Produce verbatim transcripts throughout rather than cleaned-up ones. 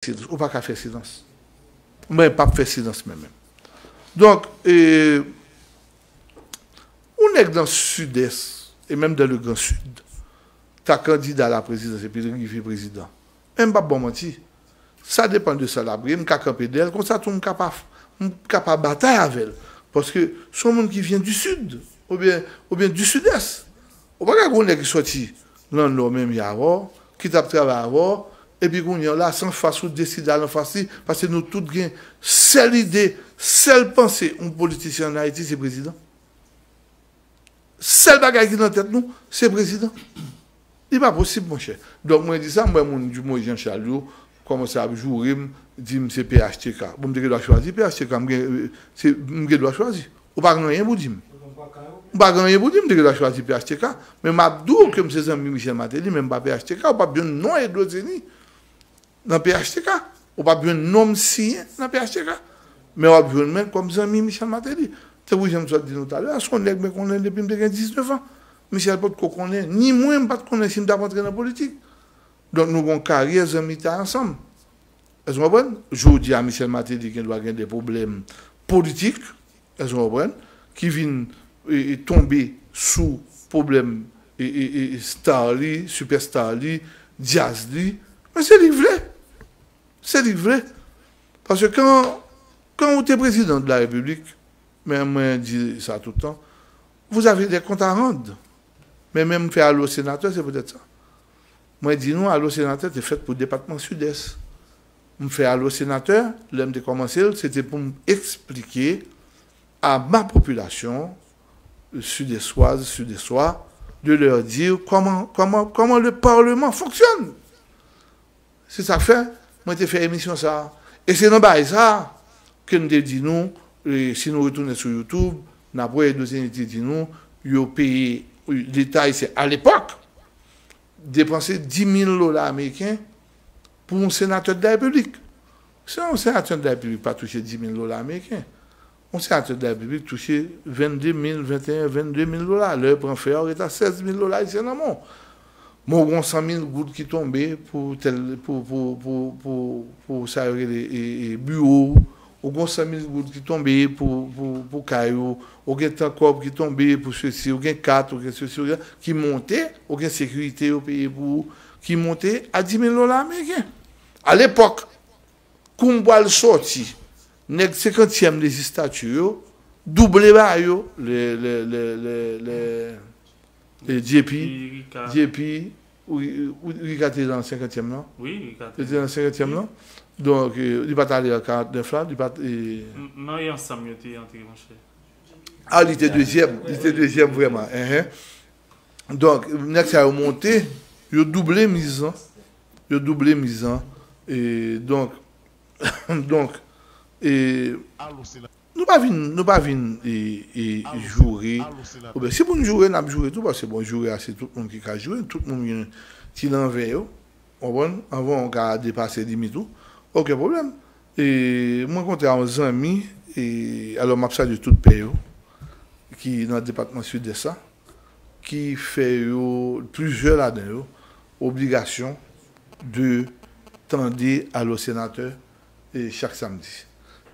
silans. Ou pa ka fè silans. Mwen p ap fè silans mwen menm. Donk, e, yon nèg nan Sidès, e menm dans le Grand Sud, ta kandida la prezidans epi l rive prezidan. Men m p ap ba w manti. Sa depann de sa l ap gen, m ka kanpe dèyè l, konsa tou m ka pa, m ka pa batay avè l. Paske se yon moun ki vyen di Sid, oubyen, oubyen di Sidès. Ou pa ka gen yon nèg ki sòti nan Nò menm jan avè w, ki t ap travay avè w, epi kounye a la, se anfas ou deside al anfas li, paske nou tout gen sèl ide, sèl panse yon politisyen ann Ayiti, se prezidan. Sèl bagay ki nan tèt nou, se prezidan. Li pa posib, monchè. Donk, mwen di sa, m wè moun di Moïse Jean Charles yo kòmanse ap joure m, di m se P H T K. Bon, m te gen dwa chwazi P H T K, m gen, se, m gen dwa chwazi. Ou pa gen anyen pou di m. Ou pa gen anyen pou di m, m te gen dwa chwazi P H T K. Men m ap di w ke m se zanmi Michel Martelly, men m pa P H T K, ou p ap jwenn non Edward Zeny nan P H T K. Ou p ap jwenn non m siyen nan P H T K. Men w ap jwenn mwen kòm zanmi Michel Martelly. Tankou jan m sot di nou talè a, se yon nèg mwen konnen depi m te gen diznèf an. Michel potko konnen, ni mwen m pa t konnen si m t ap antre nan politik. Donk nou gen yon karyè zanmitay ansanm. Èske w konprann? Jodi a, Michel Martelly gen dwa gen de pwoblèm politik, èske w konprann, ki vin, e, e, tonbe sou pwoblèm, e, e, e, star li, sipèsta li, djaz li. Men se li k vle. Se li k vle. Paske kan, kan ou te prezidan de la Repiblik, men mwen di sa tout tan, vous avez des comptes à rendre. Men menm m fè Alo Senatè, se poutèt sa. Mwen di nou, Alo Senatè te fèt pou depatman Sidès. M fè Alo Senatè, lè m te kòmanse l, se te pou m eksplike à ma population sud-estoise, sud-estois, de leur dire comment, comment, comment le Parlement fonctionne. Se sa k fè, mwen te fè emisyon sa a. E se nan bagay sa a ke m te di nou, e, si nou retounen sou YouTube, n ap wè Edward Zeny te di nou, yo peye, Leta ayisyen, alepòk, depanse dis mil dola ameriken pou yon senatè de la Repiblik. Si yon senatè de la Repiblik pa touche dis mil dola ameriken, yon senatè de la Repiblik touche vennde mil, venteyen, vennde mil dola. Lè yo pran fè a, ou ret a sèz mil dola ayisyen nan men w. Men w gen san mil goud ki tonbe pou tèl, pou, pou, pou, pou, pou sa yo rele, e, e, biwo w. Ou gen san mil goud ki tonbe pou, pou, pou kay ou. Ou gen tan kòb ki tonbe pou sesi. Ou gen kat, ou gen sesi, ou gen, ki monte. Ou gen sekirite yo peye pou ou, ki monte a dis mil dola ameriken. Alepòk, kou m pral sòti, nèg senkantyèm lejistati yo, double ba yo, le, le, le, le, le, le J P, J P, Rika te nan senkantyèm lan? Wi, Rika te. Li te nan senkantyèm lan? Donk, e, li pa t ale an karantnèf la, li pa t, e, nan ansanm yo te antre, monchè. A, li te dezyèm, li te dezyèm vrèman, enhen. Donk, nèg sa yo monte, yo double miz lan. Yo double miz lan. E, donk, donk, e, nou pa vin, nou pa vin, e, e, joure. Oubyen, si pou n joure, n ap joure tou, paske, bon, joure a, se tout moun ki ka joure, tout moun gen ti lanvè yo. Konprann? Anvan w ka depase limit ou, okenn pwoblèm. E mwen kontre a yon zanmi, e alò m ap salye tout pè yo ki nan depatman Sidès la, ki fè yo, plizyè ladan yo, obligasyon de tande Alo Senatè, e chak samdi.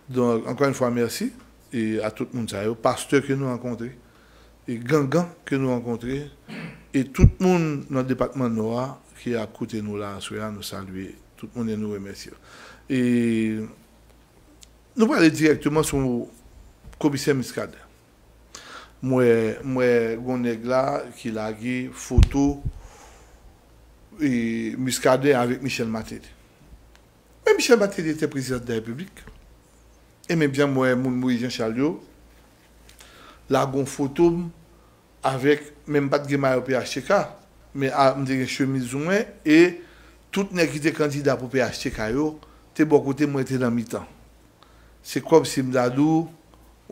Donk, ankò yon fwa, mèsi, e a tout moun sa yo, pastè ke nou rankontre, e gangan ke nou rankontre, e tout moun nan depatman Nò a ki ap koute nou la aswè a, nou salye tout moun e nou remèsye yo. E nou prale dirèkteman sou komisè Muscadin. M wè, m wè gon nèg la ki lage foto, e, Muscadin avèk Michel Martelly. Men Michel Martelly te prezidan de la Repiblik. E menm jan m wè moun Moïse Jean Charles yo lage yon foto m avèk, men m pa t gen mayo P H T K, men a, m te gen chemiz mwen, e tout nèg ki te kandida pou P H T K yo te bò kote mwen, te nan mitan. Se kòmsi m ta di w,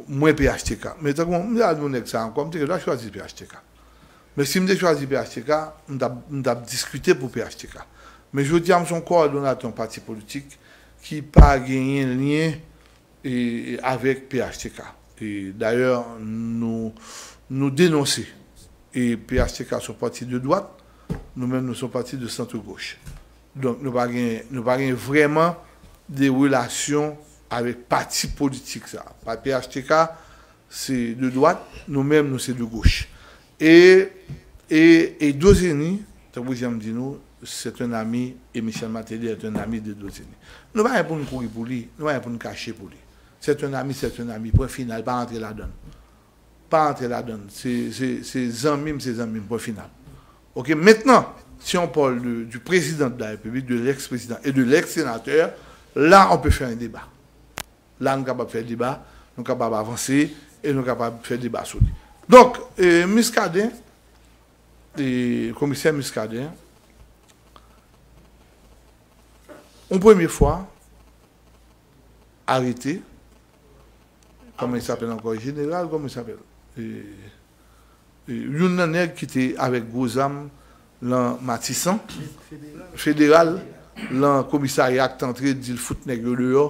mwen P H T K. Men tankou m ta di w nèg sa ankò, m te gen dwa chwazi P H T K. Men si m te chwazi P H T K, m t ap, m t ap diskite pou P H T K. Men jodi a, m se yon kowòdonatè yon pati politik ki pa genyen lyen, e, e, avèk P H T K. E dayè, nou, nou denonse. E P H T K se yon pati de dwat, nou menm nou se yon pati de sant goch. Donk, nou pa gen, nou pa gen vrèman de relasyon avèk pati politik sa. Pati P H T K, se de dwat, nou menm, nou se de goch. E, e, e Dozeni, tankou jan m di nou, c'est un ami, et Michel Martelly est un ami de Dozeni. Nou pa gen pou n kouri pou li, nou pa gen pou n kache pou li. C'est un ami, c'est un ami, pwen final, pa antre ladan l. Pa antre ladan l. Se, se, se zanmi m, se zanmi m, pwen final. Ok, maintenant, si on parle de, du président de la République, de l'ex-président et de l'ex-sénateur, là, on peut faire un débat. La, nou kapab fè deba, nou kapab avanse, e nou kapab fè deba sou li. Donk, eh, Muscadin, eh, komisè Muscadin, yon premye fwa, arete, kòman li apèl ankò, jeneral, kòman li apèl? Eh, eh, youn nan nèg ki te avèk gwo zam lan Matisan, federal, lan komisarya k t antre, di l fout nèg yo deyò,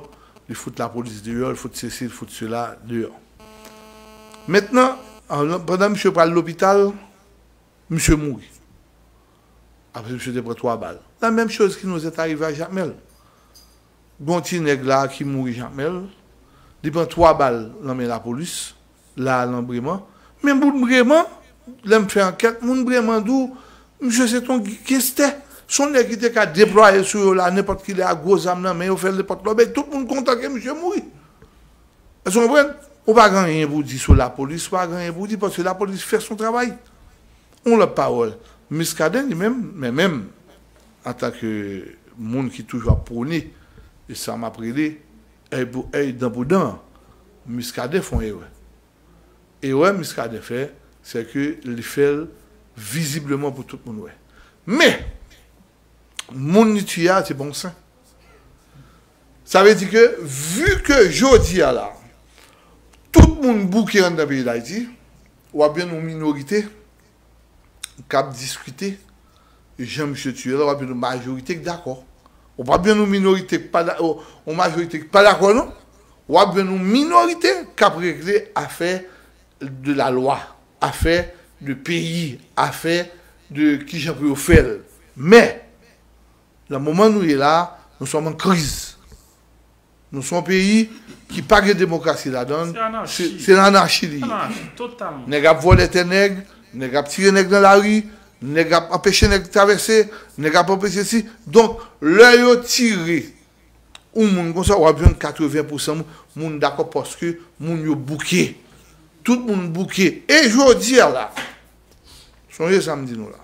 li fout lapolis deyò, li fout sesi, li fout sela deyò. Mentnan, an, pandan misye pral lopital, misye mouri. Apre misye te pran twa bal. La menm choz ki nous est arrivé à Jakmèl. Gon ti nèg la ki mouri Jakmèl, li pran twa bal nan men lapolis, la nan Breman. Men moun Breman, lè m fè ankèt, moun Breman di w, misye se t on ganstè. Se yon nèg ki te ka deplwaye sou yo la, nenpòt ki lè a gwo zam nan men yo, fè nenpòt lòbèy. Tout moun kontan ke misye mouri. Èske w konprann? Ou pa gen anyen pou w di sou lapolis, ou pa gen anyen pou w di, paske lapolis fè son travay. Yon lòt pawòl, Muscadin li menm, men menm, antanke moun ki toujou ap pwone, e sa m ap rele, èy pou èy, dan pou dan, Muscadin fè yon erè. Erè Muscadin fè, se ke li fè l vizibleman pou tout moun wè. Men, moun li tiye a, se pa yon sen. Sa vle di ke, vi ke jodi a la, tout moun bouke anndan peyi Dayiti, w ap jwenn yon minorite k ap diskite jan misye tiye la, w ap jwenn yon majorite k dakò. Ou p ap jwenn yon minorite k pa da-, yon majorite k pa dakò, non. W ap jwenn yon minorite k ap regle afè de la lwa, afè de peyi, afè de kijan pou yo fè l. Men, nan moman nou ye la, nous sommes en crise. Nou se yon peyi ki pa gen demokrasi ladan l. Se anarchi. Se, se anarchi li ye. Anarchi, totalman. Nèg ap vòlè tè nèg, nèg ap tire nèg nan lari, nèg ap anpeche nèg travèse, nèg ap anpeche si. Donk, lè yo tire yon moun konsa, w ap jwenn katreven pousan moun, moun dakò paske moun yo bouke. Tout moun bouke. E jodi a la, sonje sa m di nou la.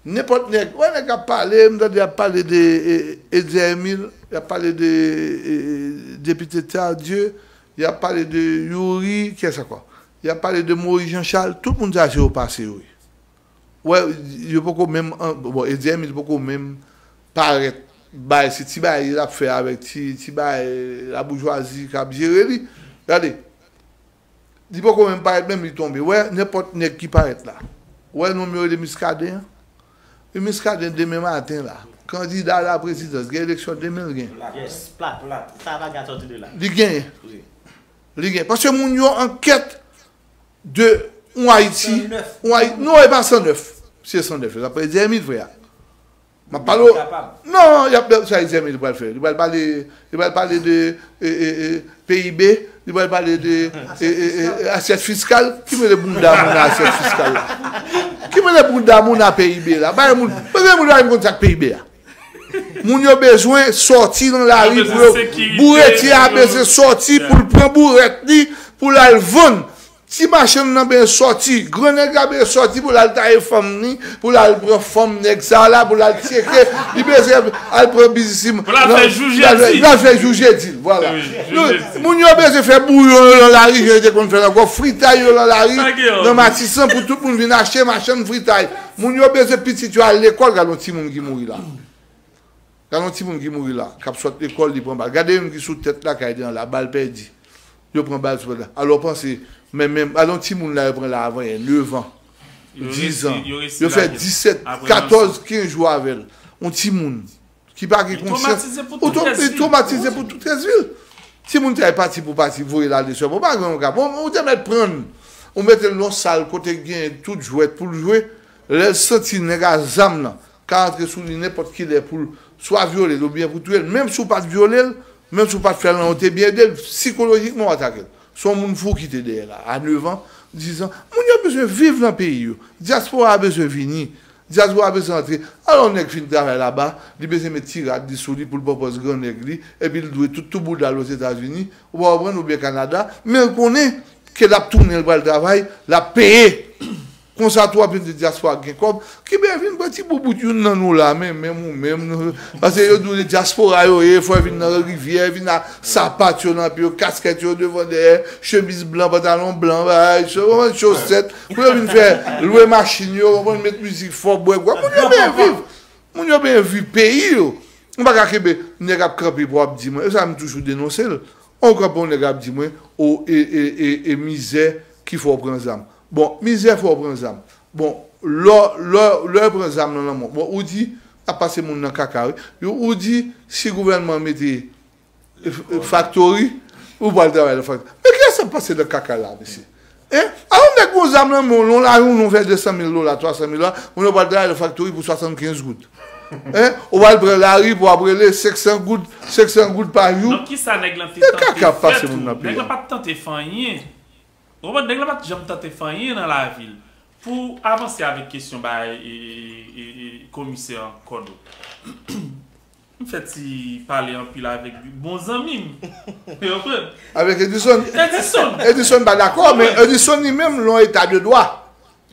Nenpòt nèg, wè nèg ap pale, m tande y ap pale de, eh, Edzer Emile, y ap pale de, eh, depite Tardieu, y ap pale de Youri, kiyès ankò? Y ap pale de Moïse Jean Charles, tout moun sa se yo pase yo ye. Wè, yo poko menm, an, bon, Edzer Emile poko menm parèt, bay, se ti bay l ap fè avèk ti, ti bay laboujwazi k ap jere li. Gade, li poko menm parèt menm, li tonbe. Wè, nenpòt nèg ki parèt la. Wè nonm yo rele Muscadin an? E Muscadin demen maten la, kandida la prezidans, gen eleksyon demen l gen. Plat, plat, plat. Sa pa ka sòti de la. Li genyen. Wi. Li genyen. Paske moun yo an kèt de yon Ayiti, yon Ayiti, non, e pa san nèf. Se san nèf, sa pa Edzer Emile, frè a. M ap pale w. Non, y ap, sa Edzer Emile pral fè? Li pral pale, li pral pale de, e, e, e, P I B, li pral pale de, e, e, e, asyèt fiskal. Ki mele bounda moun nan asyèt fiskal la? Ki mele bounda moun nan P I B la? Bay moun, bay moun pa konn sa k P I B a. Moun yo bezwen sòti nan lari pou yo. Bouretier a bezwen sòti pou l pran bourèt li, pou l al vann. Ti machann nan bezwen sòti, gran nèg la bezwen sòti pou l al taye fanm ni, pou l al pran fanm nèg sa la, pou l al tcheke, li bezwen al pran biznis li. Pou l al fè jou jedi. L al fè jou jedi l, vwala. Moun yo bezwen fè bouyon yo lan lari, jan yo te konn fè l ankò, fritay yo lan lari, nan Matisan pou tout moun vin achte machann fritay. Moun yo bezwen pitit yo al lekòl, gade yon timoun ki mouri la. Gade yon timoun ki mouri la, k ap sot lekòl, li pran bal. Gade youn ki sou tèt lakay li an la, bal pèdi. Yo pran bal sou tèt la. Alò w panse, men, men, gade yon timoun la, yo pran la avan yè, nèf an, diz an. Yo fè disèt, katòz, kenz jou avè l. Yon timoun ki pa gen konsyans. Li twomatize pou tout rès vi l. Li twomatize pou tout rès vi l. Timoun sa e pati pou pati, voye l ale sèlman. Ou pa gen yon ka. Bon, ou te mèt pran l. Ou mete l nan yon sal kote gen tout jwèt pou l jwe. Lè l santi nèg a zam nan, ka antre sou li nenpòt ki lè pou l swa vyole l oubyen pou touye l. Menm si w pa t vyole l, menm si w pa t fè l anyen, w te byen ede l, sikolojikman w atake l. Se yon moun fou ki te dèyè la, a nèf an, diz an. Moun yo bezwen viv nan peyi yo. Dyaspora a bezwen vini. Dyaspora a bezwen antre. Alò, yon nèg fin travay laba, li bezwen met ti rad li sou li pou l pran pòz gran nèg li, epi l dwe tout, tout bouda l Ozetazini, ou pa konprann, oubyen Kanada, men l konnen ke l ap tounen, l pral travay, l ap peye. Konsa tou, w ap jwenn de dyaspora k gen kòb, ki ben vin pran ti boubout youn nan nou la, men, menm ou menm, nou, paske yo di w de dyaspora yo ye, fò yo vin nan rivyè, vin a sapat yo nan pye yo, kaskèt yo devan dèyè, chemiz blan, pantalon blan, bagay, cho-, chosèt, pou yo vin fè lwe machin yo, konprann, met mizik fò, bwè, bwè, moun yo ben viv, moun yo ben viv peyi yo. M pa ka kenbe nèg ap kanpe pou ap di mwen, e sa m toujou denonse l. Ou kanpe yon nèg ap di mwen, o, e, e, e, e mizè ki fè w pran zam. Bon, mizè fè w pran zam. Bon, lè, lè, lè w pran zam nan nan men w, bon, ou di, ap pase moun nan kaka, wi. Yo, ou di, si gouvènman mete, e, f-, e, faktori, ou pral travay nan faktori. Men kiyès ap pase nan kaka la, mesye? Hein? A yon nèg gon zam nan men w, lon lari w, lon fè de san mil dola, twa san mil dola, moun yo pral travay nan faktori pou swasannkenz goud. Hein? Ou pral pran lari pou ap rele senk san goud, senk san goud pa jou. Nan kisa nèg lan te tante fè tou? Nèg lan pa t tante fè anyen. Ou konprann? Nèg lan pa t janm tante fè anyen nan lavi l. Pou avanse avèk kesyon bay, e, e, e, e, komisè Kòdo. M fè ti pale anpil avèk bon zanmi m. Ou konprann? Avèk Edison. Edison. Edison pa dakò, men Edison li menm, l on eta de dwa.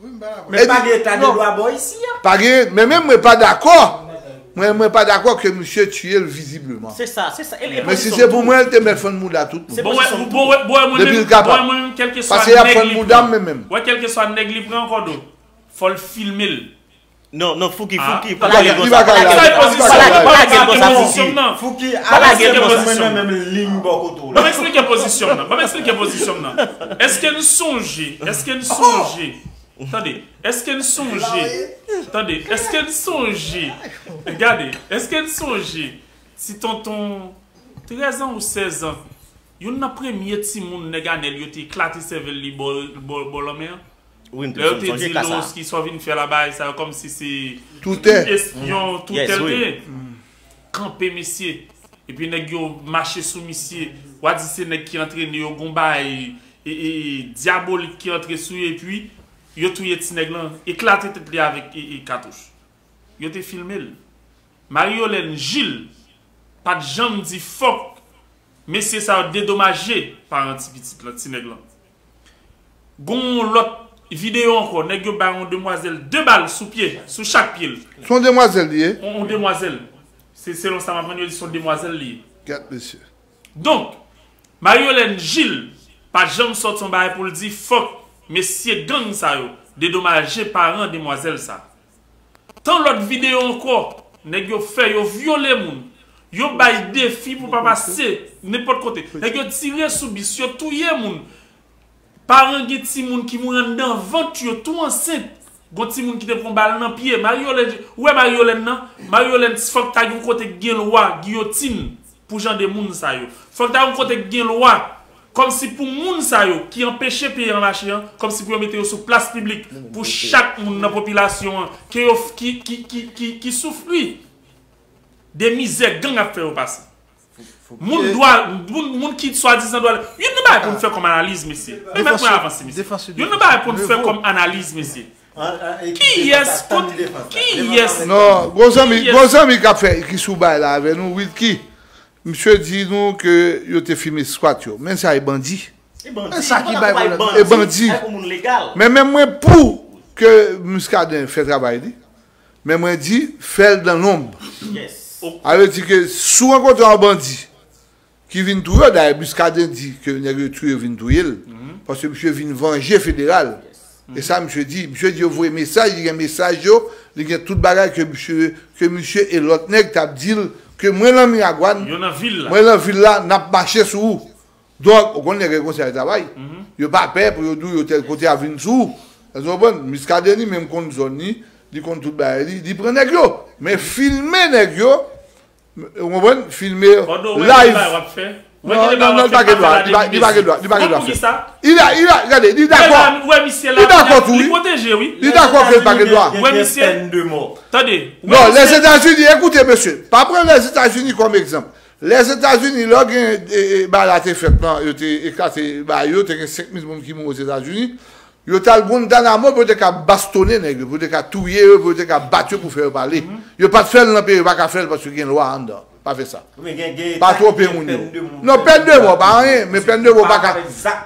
Men pa gen eta de dwa bò isi a. Pa gen, men menm mwen pa dakò. Mwen, mwen pa dakò ke misye tiye l vizibleman. Se sa, se sa. E, e men si se pou mwen, l te mèt fann mouda tout moun. Bon, wè, bon, wè, bon, wè, mwen menm, bon, wè, mwen menm, kèlkeswa nèg li pran. Paske y ap fann mouda m, men menm. Wè, kèlkeswa nèg li pran, Kòdo, fò l filme l. Non, non, Fouki, Fouki, pa lage l konsa, pa lage l konsa, pa lage l konsa, Fouki. Fouki, pa lage l konsa. Mwen menm, menm liy bò kote w la. Ban m eksplike pozisyon m nan. Ban m eksplike pozisyon m nan. Èske n sonje, èske n sonje, tande, èske n sonje, tande, èske n sonje, gade, èske n sonje, ti tonton trèz an ou sèz an, youn nan premye timoun nèg Anèl yo te eklate sèvèl li bò, bò, bò lanmè an? Wi, m te sonje ka sa. Lè yo te di Lowski sa w vin fè la bagay sa yo kòmsi se tout espyon, tout tèl te ye. Kanpe mesye. Epi nèg yo mache sou misye. W a di se nèg ki antrene yo, gon bagay, e, e, e, dyabolik ki antre sou yo, epi yo touye ti nèg lan, eklate tèt li avèk, e, e, katouch. Yo te filme l. Marie Yolène Gilles pa t janm di fòk mesye sa yo dedomaje paran ti pitit lan, ti nèg lan. Gon yon lòt videyo ankò, nèg yo bay yon demwazèl de bal sou pye, sou chak pye l. Se yon demwazèl li ye? Yon, yon demwazèl. Se selon sa m aprann, yo di se yon demwazèl li ye. Gad mesye. Donk, Marie Yolène Gilles pa t janm sòti yon bagay pou l di fòk mesye gang sa yo dedomaje paran demwazèl sa. Tan lòt videyo ankò, nèg yo fè, yo vyole moun. Yo bay defi pou pa pase nenpòt kote. Nèg yo tire sou bis, yo touye moun. Paran gen timoun ki mouri anndan vant yo, tou ansent. Gon timoun ki te pran bal nan pye. Marie Yolène, ou wè Marie Yolène nan? Marie Yolène, fòk ta gen yon kote k gen lwa, giyotin pou jan de moun sa yo. Fòk ta gen yon kote k gen lwa, kòmsi pou moun sa yo ki anpeche peyi an mache an, kòmsi pou yo mete yo sou plas piblik, pou chak moun nan popilasyon an, ke yo f-, ki, ki, ki, ki, ki soufri de mizè gang ap fè yo pase. Moun dwa, moun, moun ki swadizan dwa, youn nan bagay pou n fè kòm analiz, mesye. Pèmèt mwen avanse, mesye. Youn nan bagay pou n fè kòm analiz, mesye. Kiyès, kot, kiyès? Non, gwo zanmi, gwo zanmi k ap fè, ki sou bay la avè nou, Wilky. Misye di nou ke yo te filme squat yo. Men sa e bandi. E bandi. Men sa ki bay pwoblèm. E bandi. Men, men mwen pou ke Muscadin fè travay li. Men mwen di, fè l dan lonb. Sa vle di ke si w rankontre yon bandi ki vin touye w, dayè Muscadin di ke nèg yo touye vin touye l, paske misye vin vanje federal. E sa misye di, misye di yo voye mesaj, li gen mesaj yo, li gen tout bagay ke misye, ke misye e lòt nèg t ap di l ke mwen nan Miragwàn, mwen nan vil la, n ap mache sou ou. Donk, ou konn nèg yo konsa yo travay. Yo pa pè pou yo di w yo tèl kote a vin sou ou. Èske w konprann? Muscadin li menm konn zòn li, li konn tout bagay li, li pran nèg yo. Men filme nèg yo, ou konprann? Filme live. Kòdo, w wè ki bagay w ap fè? Non, non, non, li pa gen dwa, li pa gen dwa, li pa gen dwa fè. Li la, li la, gade, li dakò. Li dakò tou, wi. Li dakò ke li pa gen dwa. Wè misye la. Non, Lèzetazini, ekoute mesye, pa pran Lèzetazini kòm egzanp. Lèzetazini, lè gen, e, e, bagay la te fèt lan, yo te eklate bagay yo, te gen senk mil moun ki mouri Ozetazini. Yo t al Guantanamo pou yo te ka bastonnen nèg yo, pou yo te ka touye yo, pou yo te ka bat yo pou fè yo pale. Yo pa t fè l nan peyi, yo pa ka fè l paske gen lwa anndan. Pa fè sa. Pa twonpe moun yo. Non, pèn de mò, pa anyen, men pèn de mò pa ka.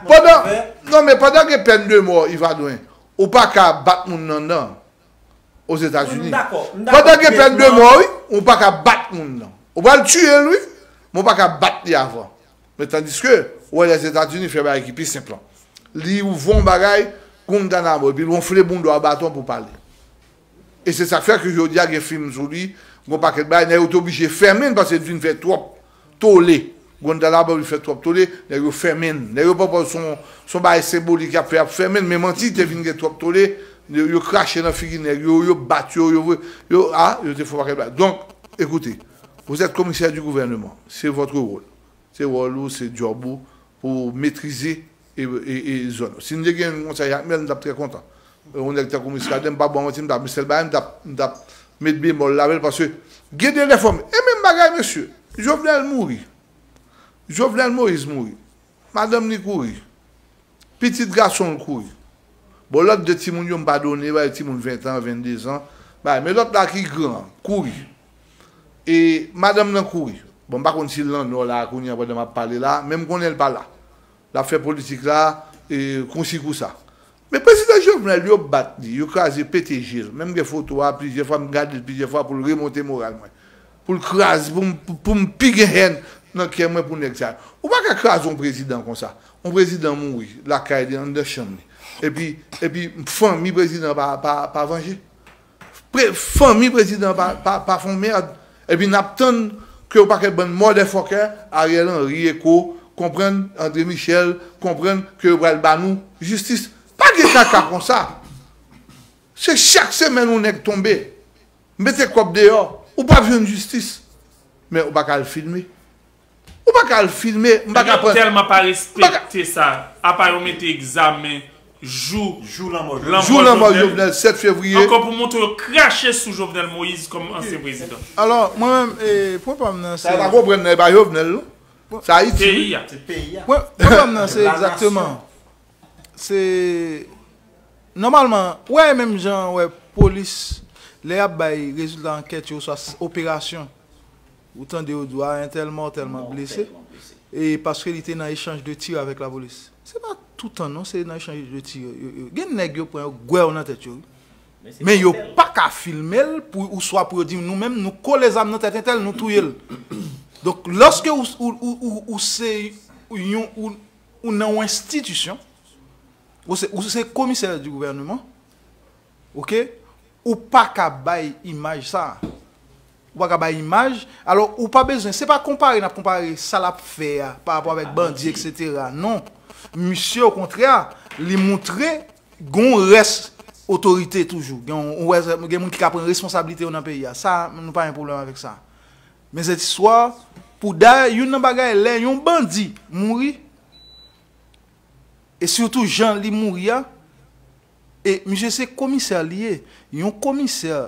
Pandan, non, men pandan gen pèn de mò, Ivadwen, ou pa ka bat moun nan anndan. Ozetazini. Pandan gen pèn de mò, wi, ou pa ka bat moun nan. Ou pral tiye l, wi, men ou pa ka bat li avan. Men tandiske, ou wè Lèzetazini fè bagay ki pi senp lan. Li ouvè yon bagay, Guantanamo, epi l wonfle bounda w baton pou pale. E se sa k fè ke jodi a gen fim sou li, gon pakèt bagay, nèg yo te oblije fèmen l paske l vin fè twòp tole. Guantanamo vin fè twòp tole, nèg yo fèmen l. Nèg yo pran pòz se yon, se yon bagay senbolik y ap fè, y ap fèmen l, men manti, te vin gen twòp tole, yo, yo krache nan figi nèg yo, yo bat yo, yo, yo, a, yo te fè yon pakèt bagay. Donk, écoutez, vous êtes commissaire du gouvernement, c'est votre rôle. Se wòl ou, se djòb ou pou metrize e, e, e zòn ou. Si n te gen yon konsèy ak mè, m t ap trè kontan. Yon nèg tankou Miskaden, m pa ba w manti, m t ap, sèl bagay, m t ap, m t ap met bemòl la avè l, paske gen de lè fò m, e menm bagay, mesye, Jovenel mouri. Jovenel Moïse mouri. Madanm li kouri. Pitit gason l kouri. Bon, lòt de timoun yo, m padone, bay timoun ven tan, venndezan. Bay, men lòt la ki gran, kouri. E madanm nan kouri. Bon, m pa konn si l nan nò la, kounye a, pandan m ap pale la, men m konnen l pa la. L ap fè politik la, e, konsi konsa. Men prezidan Jovenel, yo bat li, yo kraze, pete je l. Men m gen foto a plizyè fwa, m gade l plizyè fwa pou l remonte moral mwen. Pou l kraze, pou m, pou, pou m pi gen hèn nan kè mwen pou nèg sa yo. Ou pa ka kraze yon prezidan konsa. Yon prezidan mouri, lakay li, anndan chanm li. Epi, epi, fanmi prezidan pa, pa, pa vanje. Pre-, fanmi prezidan pa, pa, pa fè yon mèd. Epi n ap tann ke yon pakèt bann motherfucker, Ariel Henry, Eko, konprann, André Michel, konprann ke yo pral ba nou jistis. Pa gen kaka konsa. Se chak semèn yon nèg tonbe. Mete kòb deyò, ou p ap jwenn jistis. Men ou pa ka al filme. Ou pa ka al filme, m pa ka pran. Nèg yo tèlman pa respekte sa, apa yo mete egzamen jou, jou lanmò Jovenel sèt fevriye. Ankò pou montre yo krache sou Jovenel Moïse kòm ansyen prezidan. Alò, mwen menm, e, pwen pa m nan se. Sa yo pa konprann nan, e pa Jovenel, non. Sa Ayiti, wi. Peyi a. Se peyi a. Pwen, pwen pa m nan se egzakteman. Se nòmalman, wè, menm jan, wè, polis, lè y ap bay rezilta ankèt yo, oswa s-, operasyon, ou tande yo di a entèl mò, tèlman blese, e paske li te nan echanj de tir avèk lapolis. Se pa toutan non, se nan echanj de tir yo, yo, yo. Gen nèg yo pran yo gwèw nan tèt yo, wi. Men yo pa ka filme l pou, oswa pou yo di nou menm, nou kole zam nan tèt entèl, nou touye l. Donk, lòske ou, ou, ou, ou, ou se yon, ou, ou nan yon enstitisyon, ou se, ou se komisè di gouvèneman, oke, ou pa ka bay imaj sa. Ou pa ka bay imaj. Alò, ou pa bezwen, se pa konpare n ap konpare sa l ap fè a pa rapò avèk bandi, etsetera. Non. Misye, okontrè, li moutre gon rès otorite toujou. Gen, yon rès, gen moun ki ka pran responsablite yo nan peyi a. Sa, nou pa gen pwoblèm avèk sa. Men sèt istwa, pou dayè, youn nan bagay, lè yon bandi mouri, e sitou jan li mouri a, e misye se komisè li ye. Yon komisè